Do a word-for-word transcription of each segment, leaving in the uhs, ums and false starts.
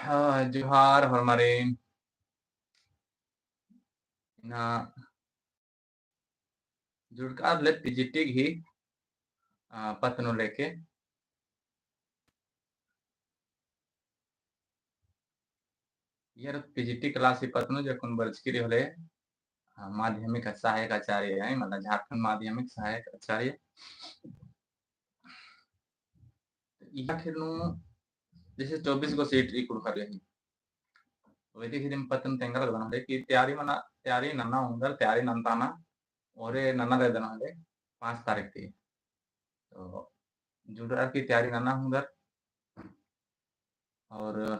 हाँ, जोहार होरमारिन। इन्ना जुड़कादले पीजीटी गही, आ, पत्त नू लेके। यार पीजीटी class ही पत्त नू जेकुन बरचकी रई होले, आ, माध्यमिक सहायक आचार्य है, मतलब झारखंड माध्यमिक सहायक आचार्य। इया आखिर नू जैसे चौबीस गो seat रई कुँड़ुख़र गही। वैदिक हिरिम पत्त नू तेंगा लगदन होले कि तैयारी मना, तैयारी नना ओंगदर, तैयारी नन्ताना, ओरे नना लगदन होले पाँच तारीख ती। तो जुड़रआ की तैयारी नना ओंगदर। और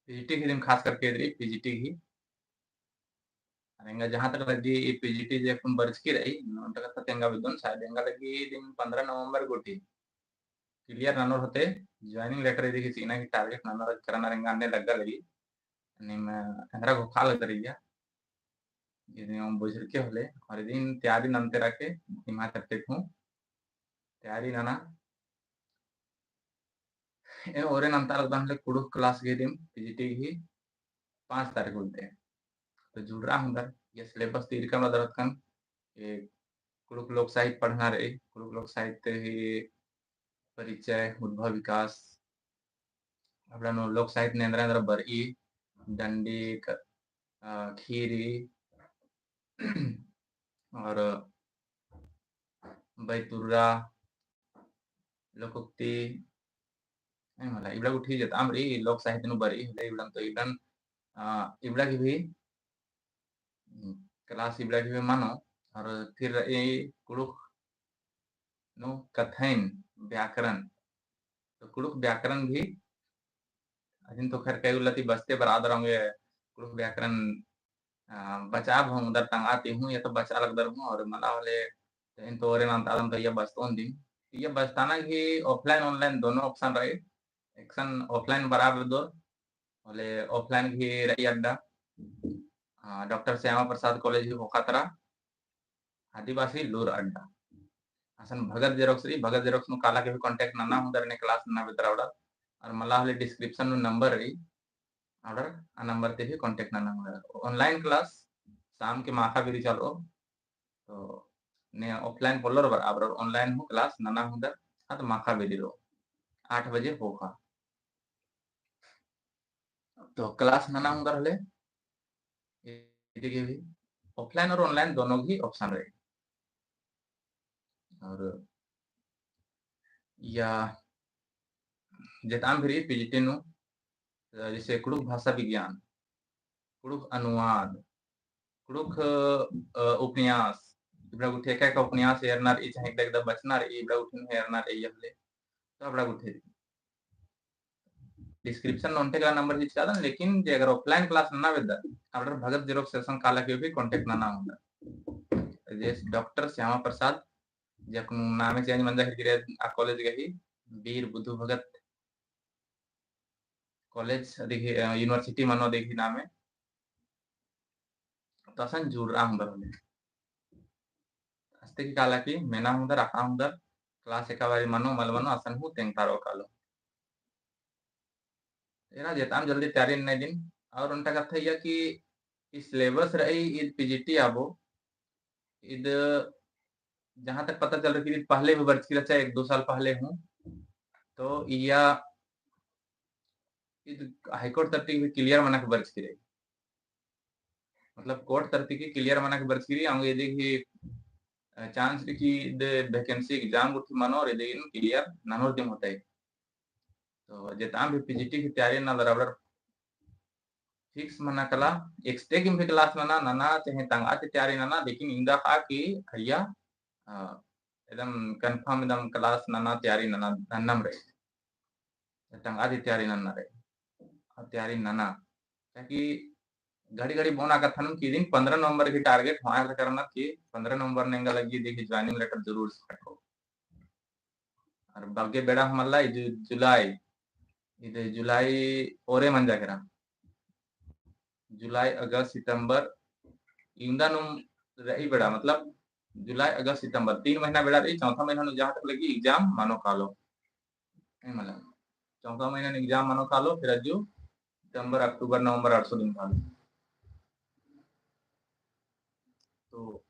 पीजीटी गही दिम खास करके इदरी पीजीटी गही। अरे एंगा जहाँ तक लग्गी ई पीजीटी जेकुन बरचकी रई, ओन्टा कत्था तेंगा बेद्दन, शायद एंगा लग्गी दिम पन्द्रह नवंबर गूटी clear ननोर होले, joining letter इदी गही चिअना गही target ननोर केरनर एंगा अन्ने लग्गा लगी। नीम एन्दरा घोखा लगदर इया। इदिन बुझुरके होले, और इदिन तैयारी नन्ते रअके, इमा तत्ते हूँ तैयारी नना। ए ओरे नन्ता लगदन होले कुँड़ुख़ class गही दिम पीजीटी गही पाँच तारीख उल्टे। तो जुड़रआ ओंगदर, ये syllabus ती इरकम लगदर अतकन, ए कुँड़ुख़ लोक साहित्य पढ़ना रई, कुँड़ुख़ लोक साहित्य ही परिचय, उद्भव विकास, अबड़ा नू लोक साहित्य नू एन्दरा एन्दरा बरई, डंडी, क-, अ, खीरी, और बैतुर्रा, लोकोक्ति, नहीं मला, इबड़ा गुट्ठी जेतअम रई, लोक साहित्य नू बरई, होले इबड़न तो इबड़न, अ, इबड़ा गही भी, हम्म, class इबड़ा गही भी मनो, और फिर रई कुँड़ुख़ नू कत्थइन व्याकरण, तो कुँड़ुख़ व्याकरण भी अदिन तो खैर कई उल्ला ती बचते बरआदर ओंगे कुँड़ुख़ व्याकरण, अ, बचआ हूँ ओंगदर तंगआ ती हूँ, या तो बचआ लगदर हूँ, और मला होले तो एन तो ओरे नन्तादन तो या बचतओन दिम। या बचताना गही offline online दोनों option रई। एकसन offline बरआ बेद्दोर, होले offline गही रई अड्डा, अ, डॉक्टर श्यामा प्रसाद college गही ख़ोख़ा तरा, आदिवासी लूर अड्डा। असन भगत Xerox रई, भगत Xerox नू काला के भी contact नना ओंगदर ने class नना बेद्दर अबड़ा। और मला होले description नू number रई, अबड़ा आ number ती भी contact नना ओंगदर। Online class शाम के माखा बेरी चलरओ। तो ने offline पोल्लोर बरआ, अबड़ा online हूँ class नना ओंगदर, अद माखा बेरी रओ, आठ बजे ख़ोख़ा। तो class नना ओंगदर होले, इदी गही भी offline और online दोनों गही option रई। और या जेतअम भी रई पीजीटी नू, जैसे कुँड़ुख़ भाषा विज्ञान, कुँड़ुख़ अनुवाद, कुँड़ुख़, अ, उपन्यास, इबड़ा गुट्ठी एका एका उपन्यास एरना रई, चाहे एकदा एकदा बचना रई, इबड़ा गुट्ठी नू एरना रई, या होले तो अबड़ा गुट्ठी description नू ओन्टे का number चिच्चकादन, लेकिन जे अगर offline class नना बेद्दर, अबड़ा भगत Xerox session काला के भी contact नना ओंगदर। जे डॉक्टर श्यामा प्रसाद, जेकुन नामे change मंजा हेलकी रई आ college गही, वीर बुधु भगत college अदी गही, अ, university मनो अदी गही नामे। तो असन जुड़रआ ओंगदर होले। अस्ते की काला की मेना ओंगदर, अख़आ ओंगदर, class एका बारी मनो, मल मनो, असन हूँ तेंगतारओ कालो। एरा जेतअम जल्दी तैयारी नना इदिन, और ओन्टा कत्था इया कि ई syllabus रई, ईद पीजीटी आबो, ईद जहाँ तक पता चल रही, ईद पहले भी बरचकी रहचा, एक दो साल पहले हूँ। तो इया ईद High Court तरती भी clear मना के बरचकी रई। मतलब court तरती की clear मना के बरचकी रई, अउंगे इदी गही, अ, chance रई कि ईद vacancy exam गुट्ठी मनो और इदी गही clear ननोर दिम होतई। तो जेतअम भी पीजीटी की तैयारी नना बराबर fix मना कला, एकस्टे की भी class नना, नना चाहे तंगआ ती तैयारी नना, लेकिन इवंदा ख़ा कि अइय्या, अ, एकदम confirm एकदम class नना तैयारी नना, नन्नम रई। तंगआ ती तैयारी नन्ना रई, आ तैयारी नना। ताकि घड़ी घड़ी बोना कत्थन कि इदिन पन्द्रह नवंबर की target होआ करना कि पन्द्रह नवंबर नेंगा लग्गी देखी joining letter जरूर से रखो। और बग्गे बेड़ा हूँ मल्ला, इद जुलाई, इद जुलाई ओरे मंजा केरा। जुलाई, अगस्त, सितंबर, इवंदा नुम रई बेड़ा, मतलब जुलाई, अगस्त, सितंबर, तीन महीना बेड़ा रई, चौथा महीना नू जहाँ तक लग्गी exam मनो कालो। ए मतलब, चौथा महीना नू exam मनो कालो, फिर अज्जु सितंबर, अक्टूबर, नवंबर अरसो दिन कालो। तो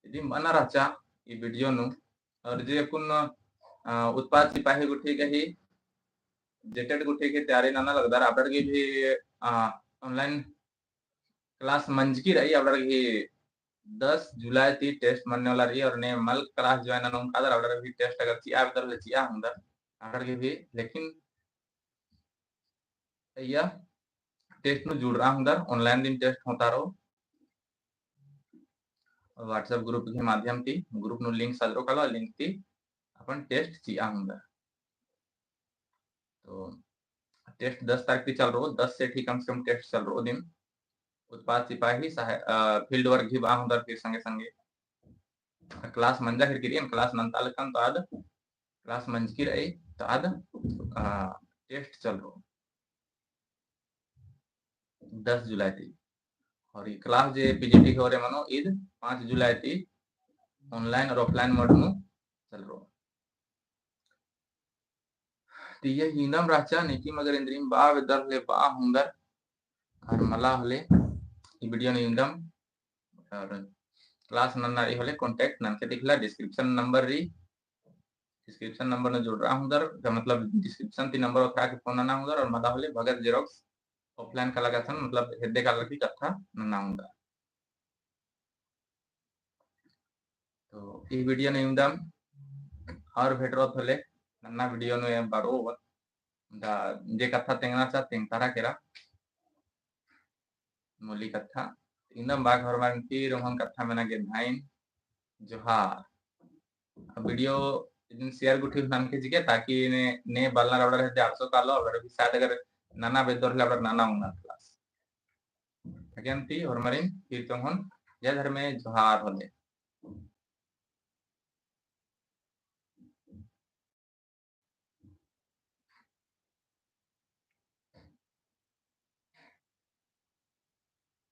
इदिम बअना रहचा ई video नू, और जे अक्कुन, अ, उत्पाद सिपाही गुट्ठी गही, JTET गुट्ठी गही तैयारी नना लगदर, अबड़र गे भी, अ, online class मंजकी रई, अबड़र गे दस जुलाई ती test मन्ने वाला रई, और ने मल class join ननोम कादर, अबड़र गे भी test अगर चिआ बेद्दर होले चिआ ओंगदर, अबड़र गे भी, लेकिन अइय्या test नू जुड़रआ ओंगदर, online दिम test होता रओ। WhatsApp group के माध्यम ती group नू link सदरो कालो, link ती अपन test चिआ ओंगदर। तो test दस तारीख ती चलरओ, दस set ही कम से कम test चलरओ दिम। उत्पाद सिपाही सहाय-, अ, field work भी बआ ओंगदर फिर संगे संगे। Class मंजा खिरकी रई, class नन्ता लगदन तो आद class मंजकी रई तो आद, अ, test चलरओ दस जुलाई ती। और ई class जे PGT के होरे मनो ईद पाँच जुलाई ती online और offline mode नू चलरओ। तो इय्या इवंदम रहचा, नीकिम अगर इन्द्रिम बआ बेद्दर होले बआ ओंगदर, और मला होले ई video नू इवंदम, और class नन्ना रई होले contact ननके दिखला, description number रई, description number नू जुड़रआ ओंगदर, का मतलब description ती number उठा के phone नना ओंगदर, और मला होले भगत xerox offline काला कत्थन, मतलब हेद्दे काला की कत्था नना ओंगदर। तो ई video नू इवंदम, और भेंटरओत होले नन्ना video नू, एम बरओ दा जे कत्था तेंगना चा तेंगतारा केरा। मूली कत्था। इवंदम बाग होरमारिन फिर ओहन कत्था मेना गे धाइन। जोहार। अब video इदिन share गुट्ठी ननके चिके, ताकि ने, ने बलनर अबड़र हेद्दे अरसो कालो, अबड़र भी शायद अगर नना बेद्दर होले अबड़र नना ओंगनर class। अगेन ती होरमारिन फिर तो ओहन जय धर्मे जोहार होले।